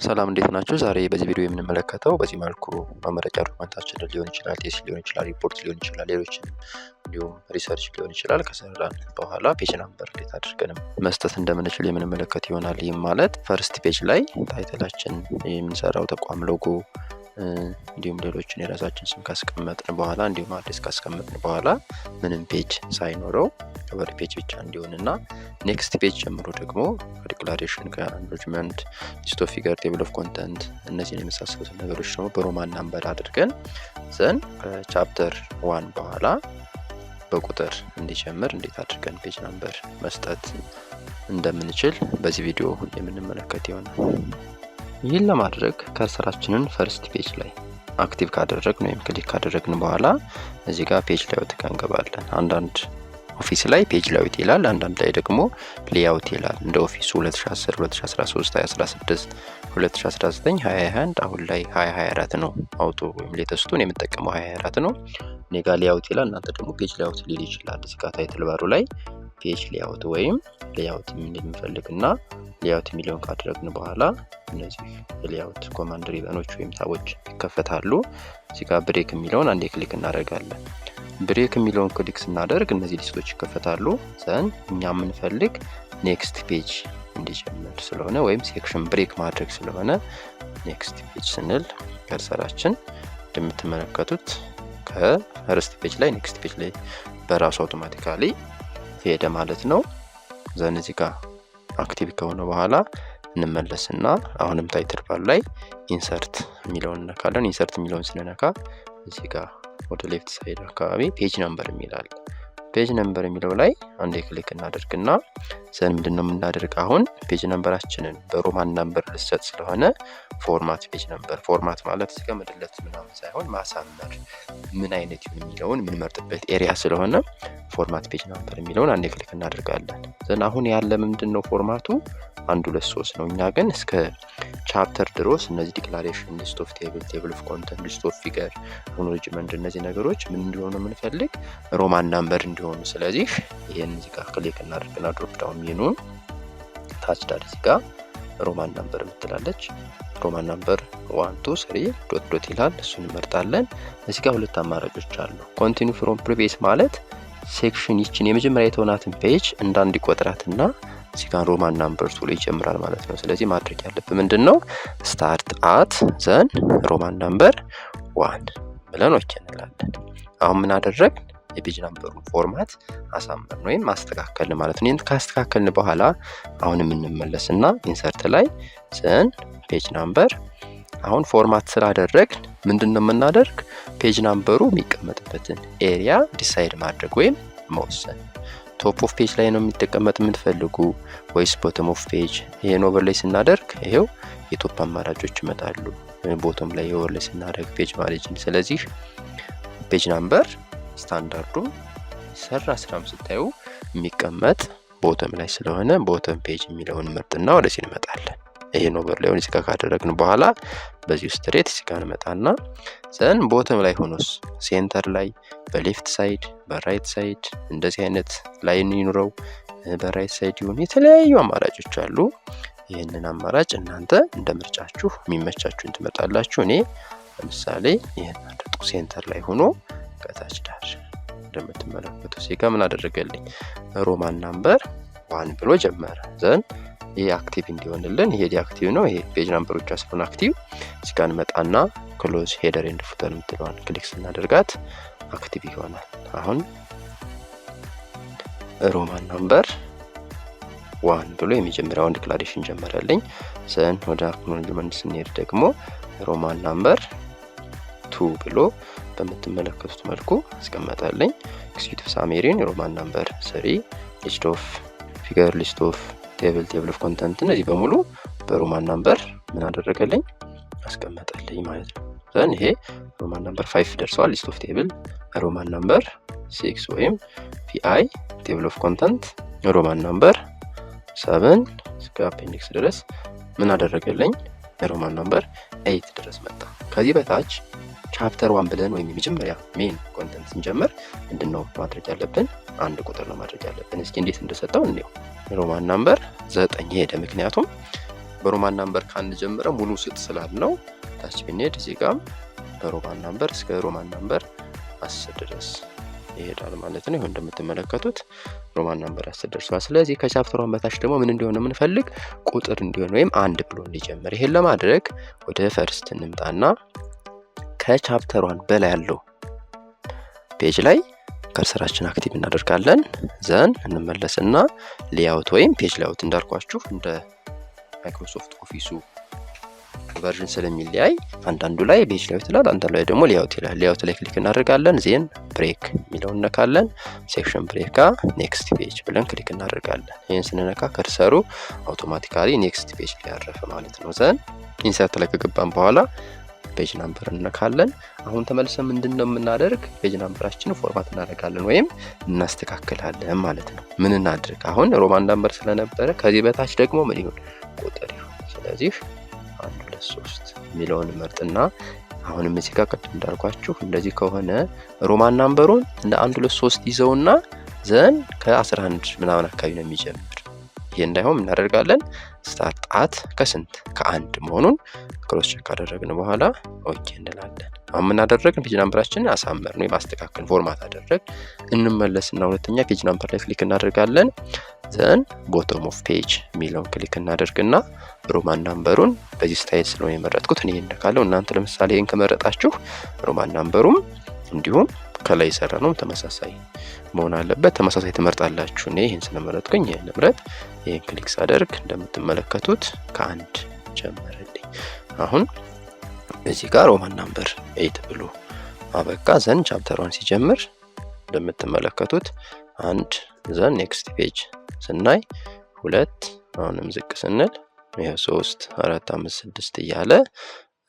ሰላም እንዴት ናችሁ? ዛሬ በዚህ ቪዲዮ የምንመለከተው በዚህ መልኩ መመረቂያ document ኣችንን ሊሆን ይችላል፣ thesis ሊሆን ይችላል፣ ሪፖርት ሊሆን ይችላል፣ ሌሎችንም እንዲሁም research ሊሆን ይችላል፣ ከሰራን በኋላ page number እንዴት አድርገንም መስጠት እንደምንችል የምንመለከት ይሆናል። ይህም ማለት first page ላይ title ኣችን፣ የምንሰራው ተቋም ሎጎ፣ እንዲሁም ሌሎችን የራሳችን ስም ካስቀመጥን በኋላ፣ እንዲሁም address ካስቀመጥን በኋላ ምንም page ሳይኖረው cover page ብቻ እንዲሆን እና next page ጀምሮ ደግሞ declaration፣ ከ acknowledgement፣ list of figure፣ table of content እነዚህን የመሳሰሉትን ነገሮች ደግሞ በ Roman number አድርገን then ከ chapter 1 በኋላ በቁጥር እንዲጀምር እንዴት አድርገን page number መስጠት እንደምንችል በዚህ ቪዲዮ የምንመለከት ይሆናል። ይህን ለማድረግ cursor ኣችንን first page ላይ active ካደረግን ወይም click ካደረግን በኋላ እዚህ ጋር page layout ጋር እንገባለን። አንዳንድ office ላይ page layout ይላል፣ አንዳንድ ላይ ደግሞ layout ይላል። እንደ office ኡ 2010፣ 2013፣ 2016፣ 2019፣ 2021፣ አሁን ላይ 2024 ነው። Auto ወይም latest ኡን የምጠቀመው 2024 ነው። እኔ ጋር layout ይላል፣ እናንተ ደግሞ page layout ሊል ይችላል። እዚህ ጋር title bar ኡ ላይ page layout ወይም layout የሚል እንፈልግና layout የሚለውን ካደረግን በኋላ እነዚህ የ layout command ribbon ኦች ወይም tab ኦች ይከፈታሉ። እዚህ ጋር break የሚለውን አንዴ click እናደርጋለን። Break የሚለውን click ስናደርግ እነዚህ list ኦች ይከፈታሉ። Then እኛ የምንፈልግ next page እንዲጀምር ስለሆነ ወይም section break ማድረግ ስለሆነ next page ስንል cursor ኣችን እንደምትመለከቱት ከ first page ላይ next page ላይ በራሱ automatically ሄደ ማለት ነው። Then እዚህ ጋር active ከሆነ በኋላ እንመለስና አሁንም title bar ላይ insert የሚለውን እነካለን። Insert የሚለውን ስንነካ እዚህ ጋር ወደ left side አካባቢ page number የሚል አለ። Page number የሚለው ላይ አንዴ click እናደርግና then ምንድን ነው የምናደርግ? አሁን page number ኣችንን በ Roman number ልሰጥ ስለሆነ format page number፣ format ማለት እዚህ ጋር መደለት ምናምን ሳይሆን ማሳመር፣ ምን አይነት ይሁን የሚለውን የምንመርጥበት area ስለሆነ format page number የሚለውን አንዴ click እናደርጋለን። Then አሁን ያለ ምንድን ነው? Format ኡ አንድ፣ ሁለት፣ ሶስት ነው። እኛ ግን እስከ chapter ድረስ እነዚህ declaration፣ list of table፣ table of content፣ list of figure፣ acknowledgement እነዚህ ነገሮች ምን እንዲሆኑ የምንፈልግ? Roman number እንዲሆኑ። ስለዚህ ይህን እዚህ ጋር click እናደርግና drop down menu ን ታች ዳር እዚህ ጋር Roman number የምትላለች፣ Roman number 1፣ 2፣ 3 dot dot ይላል። እሱን እንመርጣለን። እዚህ ጋር ሁለት አማራጮች አሉ። Continue from previous ማለት section ይችን የመጀመሪያ የተሆናትን page እንዳንድ ይቆጥራትና እዚህ ጋር Roman number 2 ላይ ይጀምራል ማለት ነው። ስለዚህ ማድረግ ያለብን ምንድን ነው? Start at then Roman number 1 ብለን okay እንላለን። አሁን ምን አደረግ? የ page number ኡን format አሳመርን ወይም ማስተካከልን ማለት ነው። ይህን ካስተካከልን በኋላ አሁን የምንመለስና insert ላይ then page number፣ አሁን format ስላደረግን ምንድን ነው የምናደርግ? Page number ኡ የሚቀመጥበትን area decide ማድረግ ወይም መወሰን። Top of page ላይ ነው የሚቀመጥ የምትፈልጉ ወይስ bottom of page? ይሄን overlay ስናደርግ ይሄው የ top አማራጮች ይመጣሉ። Bottom ላይ overlay ስናደርግ page margin። ስለዚህ page number standard ኡ ሰራ ስራም ስታዩ የሚቀመጥ bottom ላይ ስለሆነ bottom page የሚለውን መርጥና ወደዚህ እንመጣለን። ይሄን overlay ውን እዚህ ጋር ካደረግን በኋላ በዚሁ straight እዚህ ጋር እንመጣና then bottom ላይ ሆኖስ center ላይ፣ በ left side፣ በ right side እንደዚህ አይነት line ይኑረው፣ በ right side ይሁን፣ የተለያዩ አማራጮች አሉ። ይህንን አማራጭ እናንተ እንደ ምርጫችሁ የሚመቻችሁን ትመርጣላችሁ። እኔ ለምሳሌ ይህን አድርጉ፣ center ላይ ሆኖ ከታች ዳር። እንደምትመለከቱ እዚህ ጋር ምን አደረገልኝ? Roman number 1 ብሎ ጀመረ። Then ይሄ active እንዲሆንልን፣ ይሄ deactive ነው። ይሄ page number ብቻ ስለሆነ active፣ እዚህ ጋር እንመጣና close header and footer የምትለዋን click ስናደርጋት active ይሆናል። አሁን Roman number 1 ብሎ የመጀመሪያውን declaration ጀመረልኝ። Then ወደ acknowledgement ስንሄድ ደግሞ Roman number 2 ብሎ በምትመለከቱት መልኩ አስቀመጠልኝ። Executive summary ን Roman number 3፣ list of figure፣ list of table፣ table of content እነዚህ በሙሉ በ Roman number ምን አደረገልኝ? አስቀመጠልኝ ማለት ነው። Then ይሄ Roman number 5 ደርሰዋል። List of table Roman number 6 ወይም PI፣ table of content Roman number 7 እስከ appendix ድረስ ምን አደረገልኝ? Roman number 8 ድረስ መጣ። ከዚህ በታች chapter 1 ብለን ወይም የመጀመሪያ main content ስንጀምር ምንድን ነው ማድረግ ያለብን? አንድ ቁጥር ነው ማድረግ ያለብን። እስኪ እንዴት እንደሰጠው እንየው። Roman number 9 ሄደ። ምክንያቱም በ Roman number ከአንድ ጀምረ ሙሉ ስጥ ስላልነው ታች ብንሄድ እዚህ ጋም በ Roman number እስከ Roman number 10 ድረስ ይሄዳል ማለት ነው። ይኸው እንደምትመለከቱት Roman number 10 ደርሷል። ስለዚህ ከ chapter one በታች ደግሞ ምን እንዲሆን የምንፈልግ? ቁጥር እንዲሆን ወይም አንድ ብሎ እንዲጀምር። ይሄን ለማድረግ ወደ first እንምጣና ከ chapter one በላይ ያለው page ላይ cursor ኣችን active እናደርጋለን። Then እንመለስና layout ወይም page layout፣ እንዳልኳችሁ እንደ Microsoft Office ኡ version ስለሚለያይ አንዳንዱ ላይ page layout ይላል፣ አንዳንዱ ላይ ደግሞ layout ይላል። Layout ላይ click እናደርጋለን። Then break የሚለውን እነካለን። Section break ጋር next page ብለን click እናደርጋለን። ይህን ስንነካ cursor ኡ automatically next page ላይ ያረፈ ማለት ነው። Then insert ላይ ከገባን በኋላ page number እንነካለን። አሁን ተመልሰን ምንድን ነው የምናደርግ? Page number ኣችንን format እናደርጋለን ወይም እናስተካክላለን ማለት ነው። ምን እናድርግ? አሁን Roman number ስለነበረ ከዚህ በታች ደግሞ ምን ይሁን? ቁጥር ይሁን። ስለዚህ አንድ፣ ሁለት፣ ሶስት የሚለውን መርጥና አሁንም እዚህ ጋር ቅድም እንዳልኳችሁ እንደዚህ ከሆነ Roman number ኡን እንደ አንድ፣ ሁለት፣ ሶስት ይዘውና then ከ11 ምናምን አካባቢ ነው የሚጀምር። ይሄ እንዳይሆን እናደርጋለን? Start at ከስንት? ከአንድ መሆኑን cross check ካደረግን በኋላ okay እንላለን። አሁን የምናደረግን page number ኣችንን አሳመርን ወይም አስተካከልን፣ format አደረግ። እንመለስና ሁለተኛ page number ላይ click እናደርጋለን። Then bottom of page የሚለውን click እናደርግና Roman number ኡን በዚህ style ስለሆነ የመረጥኩት እኔ እነካለሁ። እናንተ ለምሳሌ ይህን ከመረጣችሁ Roman number ኡም እንዲሁም ከላይ የሰራ ነው ተመሳሳይ መሆን አለበት። ተመሳሳይ ትመርጣላችሁ። እኔ ይህን ስለመረጥኩኝ ይህን ልምረጥ። ይህን click ሳደርግ እንደምትመለከቱት ከአንድ ጀመረልኝ። አሁን እዚህ ጋር Roman number 8 ብሎ አበቃ። Then chapter one ሲጀምር እንደምትመለከቱት አንድ፣ then next page ስናይ ሁለት፣ አሁንም ዝቅ ስንል ይኸው ሶስት፣ አራት፣ አምስት፣ ስድስት እያለ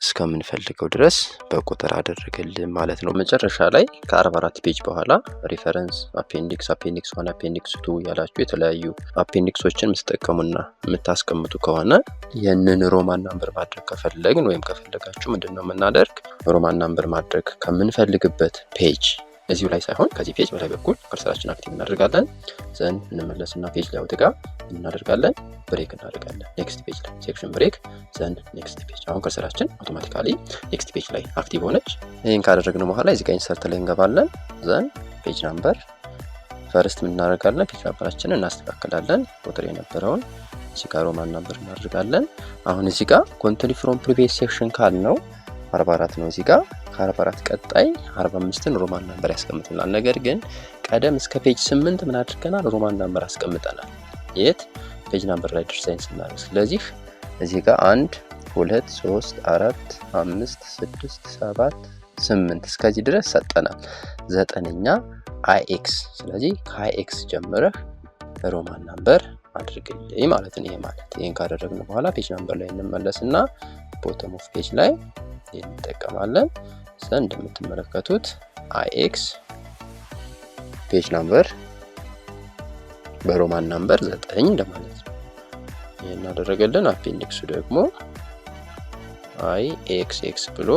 እስከምንፈልገው ድረስ በቁጥር አደረገልን ማለት ነው። መጨረሻ ላይ ከ44 page በኋላ reference፣ appendix፣ appendix 1፣ appendix 2 ያላችሁ የተለያዩ appendix ኦችን የምትጠቀሙና የምታስቀምጡ ከሆነ ይህንን Roman number ማድረግ ከፈለግን ወይም ከፈለጋችሁ ምንድን ነው የምናደርግ? Roman number ማድረግ ከምንፈልግበት page እዚሁ ላይ ሳይሆን ከዚህ page በላይ በኩል cursor ኣችን active እናደርጋለን። Then እንመለስና page layout ጋር እናደርጋለን፣ break እናደርጋለን። Next page ላይ section break፣ then next page። አሁን cursor ኣችን automatically next page ላይ active ሆነች። ይህን ካደረግን በኋላ እዚህ ጋር insert ላይ እንገባለን። Then page number first ምን እናደርጋለን? Page number ኣችንን እናስተካክላለን። ቁጥር የነበረውን እዚህ ጋር Roman number እናደርጋለን። አሁን እዚህ ጋር continue from previous section ካልነው 44 ነው። እዚህ ጋር ከ44 ቀጣይ 45ን Roman number ያስቀምጥልናል። ነገር ግን ቀደም እስከ page 8 ምን አድርገናል? Roman number አስቀምጠናል። የት? Page number ላይ ዲዛይን ስናደርግ። ስለዚህ እዚህ ጋር አንድ፣ ሁለት፣ ሶስት፣ አራት፣ አምስት፣ ስድስት፣ ሰባት፣ ስምንት እስከዚህ ድረስ ሰጠናል። ዘጠነኛ IX። ስለዚህ ከ IX ጀምረህ Roman number አድርግልኝ ማለት ነው። ይሄ ማለት ይህን ካደረግን በኋላ page number ላይ እንመለስና bottom of page ላይ እንጠቀማለን። እንደምትመለከቱት IX page number በ Roman number 9 እንደማለት ነው። ይህን አደረገልን። Appendix ኡ ደግሞ IXX ብሎ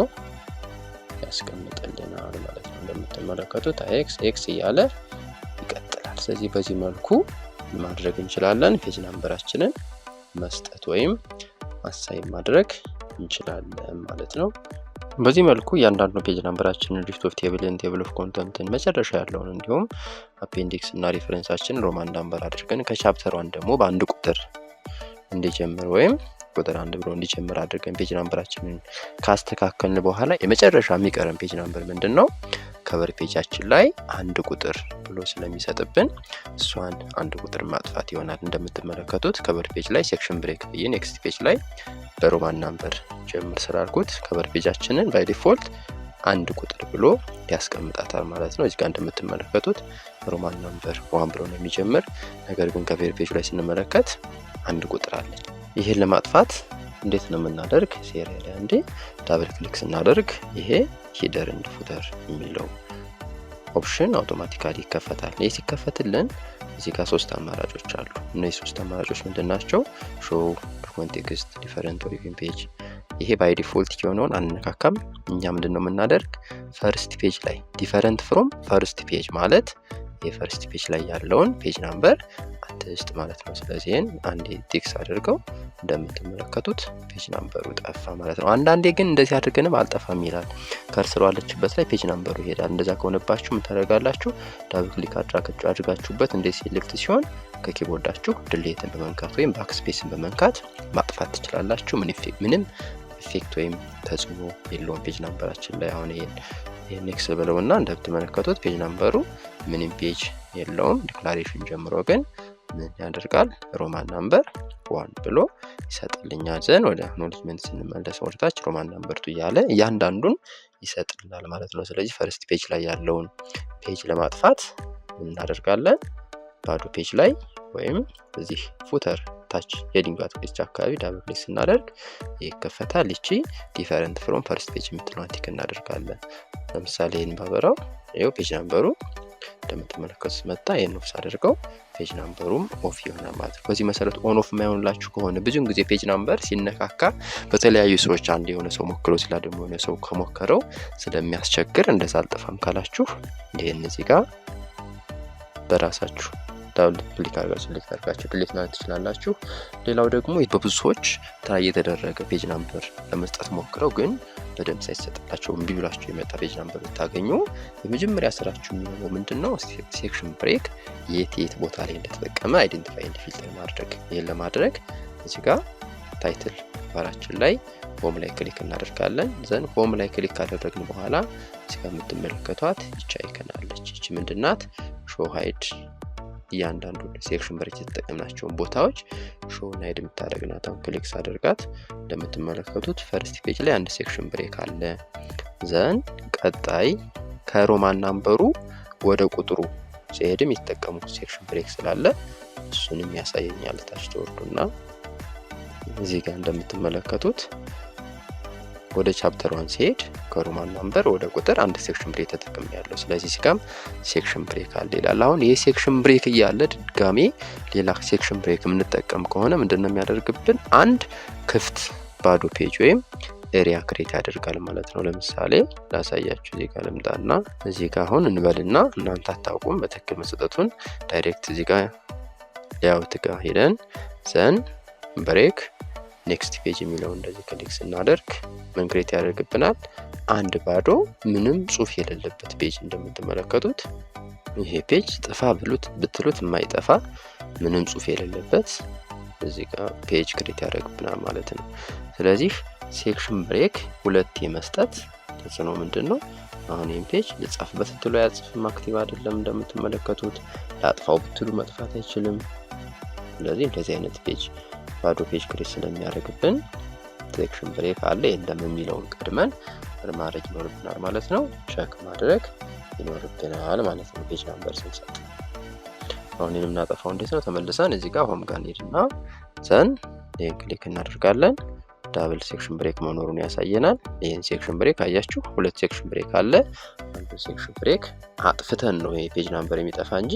ያስቀምጥልናል ማለት ነው። እንደምትመለከቱት IXX እያለ ይቀጥላል። ስለዚህ በዚህ መልኩ ማድረግ እንችላለን። Page number ኣችንን መስጠት ወይም assign ማድረግ እንችላለን ማለት ነው። በዚህ መልኩ እያንዳንዱ page number ኣችንን፣ list of table ን፣ table of content ን፣ መጨረሻ ያለውን እንዲሁም appendix እና reference ኣችንን Roman number አድርገን ከ chapter one ደግሞ በአንድ ቁጥር እንዲጀምር ወይም ቁጥር አንድ ብሎ እንዲጀምር አድርገን page number ኣችንን ካስተካከልን በኋላ የመጨረሻ የሚቀረን page number ምንድን ነው? Cover page ኣችን ላይ አንድ ቁጥር ብሎ ስለሚሰጥብን እሷን አንድ ቁጥር ማጥፋት ይሆናል። እንደምትመለከቱት cover page ላይ section break ብዬ next page ላይ በ Roman number ጀምር ስላልኩት cover page ኣችንን by default አንድ ቁጥር ብሎ ያስቀምጣታል ማለት ነው። እዚህ ጋር እንደምትመለከቱት Roman number 1 ብሎ ነው የሚጀምር። ነገር ግን cover page ላይ ስንመለከት አንድ ቁጥር አለች። ይህን ለማጥፋት እንዴት ነው የምናደርግ? ሴሪያ ላይ አንዴ double click ስናደርግ ይሄ header and footer የሚለው option automatically ይከፈታል። ይህ ሲከፈትልን እዚህ ጋር ሶስት አማራጮች አሉ። እነዚህ ሶስት አማራጮች ምንድን ናቸው? Show document text፣ different origin page። ይሄ by default የሆነውን አንነካካም። እኛ ምንድን ነው የምናደርግ? First page ላይ different from first page ማለት የ first page ላይ ያለውን page number አትስጥ ማለት ነው። ስለዚህ ይህን አንዴ tick ሳደርገው እንደምትመለከቱት page number ኡ ጠፋ ማለት ነው። አንዳንዴ ግን እንደዚህ አድርገንም አልጠፋም ይላል። Cursor ኡ አለችበት ላይ page number ኡ ይሄዳል። እንደዛ ከሆነባችሁ ምን ታደርጋላችሁ? Double click አድርጋችሁበት እንደ select ሲሆን ከ keyboard ኣችሁ delete ን በመንካት ወይም backspace ን በመንካት ማጥፋት ትችላላችሁ። ምንም effect ወይም ተጽዕኖ የለውም page number ኣችን ላይ። አሁን ይሄን next ብለውና እንደምትመለከቱት page number ኡ ምንም page የለውም። Declaration ጀምሮ ግን ምን ያደርጋል? Roman number 1 ብሎ ይሰጥልኛል። Then ወደ acknowledgement ስንመለስ ወደታች Roman number 2 እያለ እያንዳንዱን ይሰጥልናል ማለት ነው። ስለዚህ first page ላይ ያለውን page ለማጥፋት ምን እናደርጋለን? ባዶ page ላይ ወይም እዚህ footer ታች heading page አካባቢ double click ስናደርግ ይከፈታል። ይቺ different from first page የምትለዋን tick እናደርጋለን። ለምሳሌ ይህን ባበራው ይኸው page number ኡ እንደምትመለከቱት መጣ። ይህን off ሳደርገው page number ኡም off ይሆናል ማለት ነው። በዚህ መሰረት on off የማይሆንላችሁ ከሆነ፣ ብዙውን ጊዜ page number ሲነካካ በተለያዩ ሰዎች፣ አንድ የሆነ ሰው ሞክሮ ሲላ ደግሞ የሆነ ሰው ከሞከረው ስለሚያስቸግር፣ እንደዛ አልጠፋም ካላችሁ ይህን እዚህ ጋር በራሳችሁ double click አድርጋችሁ select አድርጋችሁ delete ማለት ትችላላችሁ። ሌላው ደግሞ በብዙ ሰዎች try የተደረገ page number ለመስጠት ሞክረው ግን በደንብ ሳይሰጥላቸው እምቢ ብሏቸው የመጣ page number ብታገኙ የመጀመሪያ ስራችሁ የሚሆነው ምንድን ነው? Section break የት የት ቦታ ላይ እንደተጠቀመ identify and filter ማድረግ። ይህን ለማድረግ እዚህ ጋር title bar ኣችን ላይ home ላይ click እናደርጋለን። Then home ላይ click ካደረግን በኋላ እዚህ ጋር የምትመለከቷት ይቺ icon አለች። ይቺ ምንድናት? Show hide፣ እያንዳንዱ section break የተጠቀምናቸውን ቦታዎች show hide የምታደርግ ናት። አሁን click ሳደርጋት እንደምትመለከቱት first page ላይ አንድ section break አለ። Then ቀጣይ ከ Roman number ኡ ወደ ቁጥሩ ሲሄድም የተጠቀሙት section break ስላለ እሱንም ያሳየኛል። ታች ተወርዱና እዚህ ጋር እንደምትመለከቱት ወደ chapter 1 ሲሄድ ከ Roman number ወደ ቁጥር አንድ section break ተጠቅም ያለው። ስለዚህ ሲጋም section break አለ ይላል። አሁን ይህ section break እያለ ድጋሜ ሌላ section break የምንጠቀም ከሆነ ምንድን ነው የሚያደርግብን? አንድ ክፍት ባዶ page ወይም area create ያደርጋል ማለት ነው። ለምሳሌ ላሳያችሁ፣ እዚህ ጋር ልምጣና እዚህ ጋር አሁን እንበልና እናንተ አታውቁም በትክክል መሰጠቱን፣ direct እዚህ ጋር layout ጋር ሄደን then break next page የሚለው እንደዚህ click ስናደርግ ምን create ያደርግብናል? አንድ ባዶ ምንም ጽሁፍ የሌለበት page። እንደምትመለከቱት ይሄ page ጥፋ ብሉት ብትሉት የማይጠፋ ምንም ጽሁፍ የሌለበት እዚህ ጋር page create ያደርግብናል ማለት ነው። ስለዚህ section break ሁለት የመስጠት ተጽዕኖ ምንድን ነው? አሁን ይህን page ልጻፍበት ብትሉ አያጽፍም፣ active አይደለም። እንደምትመለከቱት ላጥፋው ብትሉ መጥፋት አይችልም። ስለዚህ እንደዚህ አይነት page፣ ባዶ page create ስለሚያደርግብን section break አለ የለም የሚለውን ቀድመን ማድረግ ይኖርብናል ማለት ነው። Check ማድረግ ይኖርብናል ማለት ነው። Page number ስንሰጥ አሁን ይህን የምናጠፋው እንዴት ነው? ተመልሰን እዚህ ጋር home ጋር እንሄድና then ይህን click እናደርጋለን። Double section break መኖሩን ያሳየናል። ይህን section break አያችሁ፣ ሁለት section break አለ። አንዱ section break አጥፍተን ነው ይሄ page number የሚጠፋ እንጂ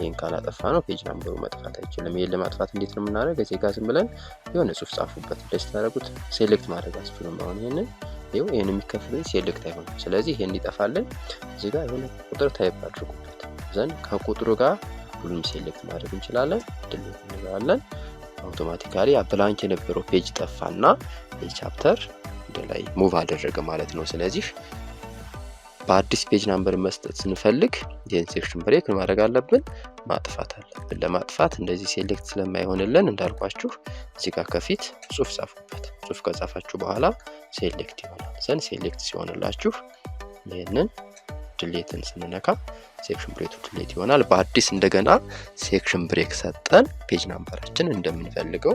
ይህን ካላጠፋ ነው page number ኡ መጥፋት አይችልም። ይህን ለማጥፋት እንዴት ነው የምናደርግ? እዚህ ጋር ዝም ብለን የሆነ ጽሁፍ ጻፉበት። እንደዚህ ታደረጉት select ማድረግ አስችሉም። አሁን ይህንን ይኸው ይህን የሚከፍለኝ select አይሆንም። ስለዚህ ይህን እንዲጠፋልን እዚህ ጋር የሆነ ቁጥር type አድርጉበት። Then ከቁጥሩ ጋር ሁሉም select ማድረግ እንችላለን። Delete እንለዋለን። Automatically blank የነበረው page ጠፋና የ chapter ወደ ላይ move አደረገ ማለት ነው። ስለዚህ በአዲስ page number መስጠት ስንፈልግ ይህን section break ማድረግ አለብን፣ ማጥፋት አለብን። ለማጥፋት እንደዚህ select ስለማይሆንልን እንዳልኳችሁ እዚህ ጋር ከፊት ጽሁፍ ጻፉበት። ጽሁፍ ከጻፋችሁ በኋላ select ይሆናል። Then select ሲሆንላችሁ ይህንን delete ን ስንነካ section break ኡ delete ይሆናል። በአዲስ እንደገና section break ሰጠን page number ኣችን እንደምንፈልገው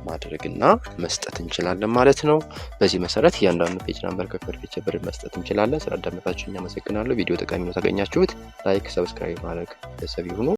ማድረግና መስጠት እንችላለን ማለት ነው። በዚህ መሰረት እያንዳንዱ page number ከ page ብር መስጠት እንችላለን። ስላዳመጣችሁ አመሰግናለሁ። ቪዲዮ ጠቃሚ ነው ካገኛችሁት like፣ subscribe ማድረግ ቤተሰብ ይሁኑ።